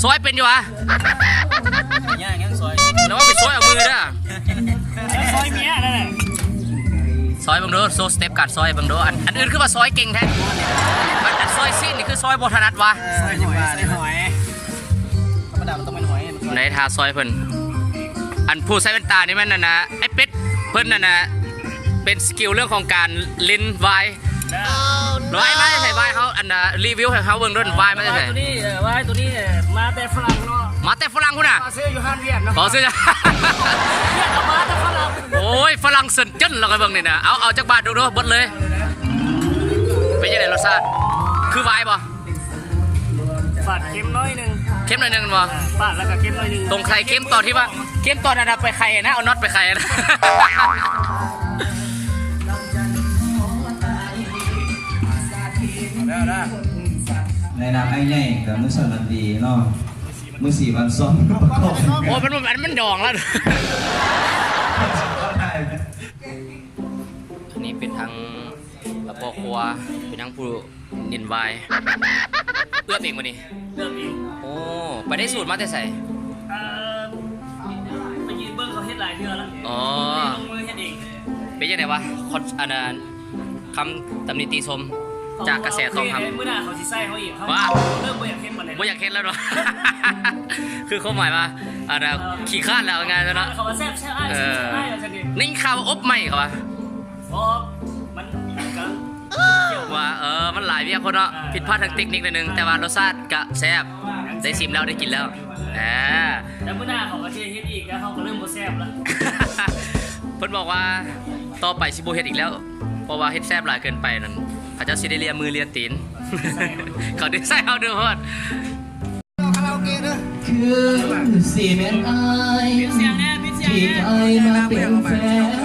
ຊອຍເປັນຢູ່ຫວາ? ຍ່າງຍັງຊອຍ ລະວັງໄປຊອຍເອົາມືເດີ ຊອຍເມຍນັ້ນແຫຼະ ຊອຍເບິ່ງດູ ໂຊສະເຕັບການຊອຍເບິ່ງດູ ອັນ ອັນອື່ນຄືວ່າຊອຍເກັ່ງແທ້ ອັນ ອັນຊອຍຊີ້ນນີ້ຄືຊອຍບໍ່ຖະໜັດຫວາ? ຊອຍຫອຍ ຊອຍຫອຍ ທຳມະດາມັນຕ້ອງແມ່ນຫອຍ ໃນທ່າຊອຍເພິ່ນ ອັນຜູ້ໃສ່ແວ່ນຕານີ້ແມ່ນອັນນ່າ ອ້າຍເປັດ ເພິ່ນອັນນ່າ ເປັນສະກິວເລື່ອງຂອງການຫຼິ້ນວາຍ ວາຍມາແຕ່ໃສ? ວາຍເຮົາ ອັນນ່າ ຣີວິວໃຫ້ເຮົາເບິ່ງດ້ວຍ ວາຍມາແຕ່ໃສ? ວາຍໂຕນີ້ ເອີ ວາຍໂຕນີ້ມາແຕ່ຝຣັ່ງເນາະ ມາແຕ່ຝຣັ່ງພຸ້ນນະ ຂໍຊື້ຢູ່ຮ້ານຫວຽດເນາະ ຂໍຊື້ ຫວຽດກໍມາແຕ່ຝຣັ່ງ ໂອ້ຍ ຝຣັ່ງເຊິນເຈິນ ລາວກໍເບິ່ງນີ້ນະ ເອົາ ເອົາຈັກບາດດູດູ ເບິດເລີຍ ເປັນຈັ່ງໃດລົດຊາດ? ຄືວາຍບໍ່? ຝາດເຄັມໜ້ອຍໜຶ່ງ ເຄັມໜ້ອຍໜຶ່ງແມ່ນບໍ່? ຝາດແລ້ວກໍເຄັມໜ້ອຍໜຶ່ງ ສົງໄສເຄັມຕອນທີ່ວ່າ ເຄັມຕອນນັ້ນນະ ໄປໄຂນະ ເອົານັອດໄປໄຂນະ ໃນນາມອ້າຍໃຫຍ່ກໍມື້ສັນວັນດີເນາະ ມື້ສີວັນຊອມ ໂອ້ຍ ມັນ ມັນ ມັນດອງແລ້ວ ອັນນີ້ເປັນທາງ ແລ້ວພໍ່ຄົວເປັນທັງຜູ້ຫຼິ້ນວາຍ ເອືອບເອງບໍ່ນີ້? ເອືອບເອງ ໂອ້ ໄປໄດ້ສູດມາແຕ່ໃສ? ເອີ ໄປຢືນເບິ່ງເຂົາເຮັດຫຼາຍເທື່ອແລ້ວ ອໍ ໄດ້ລົງມືເຮັດເອງ ເປັນຈັ່ງໃດວະ? ຄອນ ອັນນັ້ນ ຄຳຕຳໜິຕິຊົມຈາກກະແສຕອບຮັບ ມື້ໜ້າເຂົາຊິໃສ່ເຮົາອີກ ເຮົາ ວ່າ ເລີ່ມບໍ່ຢາກເຮັດປານໃດ ບໍ່ຢາກເຮັດແລ້ວເນາະ ຄືຄວາມໝາຍວ່າ ອັນນັ້ນ ເອີ ຂີ້ຄ້ານແລ້ວ ວ່າງ່າຍຊະເນາະ ເຂົາວ່າແຊບ ແຊບ ອ້າຍ ເອີ ແຊບ ອ້າຍ ວ່າຊັ້ນເດ ໄດ້ຍິນຂ່າວວ່າອົບໄໝ້ເຂົາວ່າ ບໍ່ ມັນກຳລັງ ວ່າ ເອີ ມັນຫຼາຍວຽກໂພດເນາະ ເອີ ຜິດພາດທາງເຕັກນິກໜ້ອຍໜຶ່ງ ແຕ່ວ່າລົດຊາດກະແຊບ ໄດ້ຊີມແລ້ວ ໄດ້ກິນແລ້ວ ອ່າ ແຕ່ມື້ໜ້າເຂົາກໍຊິເຮັດອີກ ແລ້ວເຮົາກໍເລີ່ມບໍ່ແຊບແລ້ວ ເພິ່ນບອກວ່າຕໍ່ໄປຊິບໍ່ເຮັດອີກແລ້ວ ເພາະວ່າເຮັດແຊບຫຼາຍເກີນໄປນັ້ນ ເຂົາເຈົ້າຊິໄດ້ເລຍມືເລຍຕີນ ເຂົາໄດ້ໃສ່ເຮົາດູໂພດ ຄາຣາໂອເກະເດີ ຄືຊິແມ່ນອ້າຍ ປິດສຽງແດ່ ປິດສຽງແດ່ ທີ່ໄດ້ມາເປັນແຟນ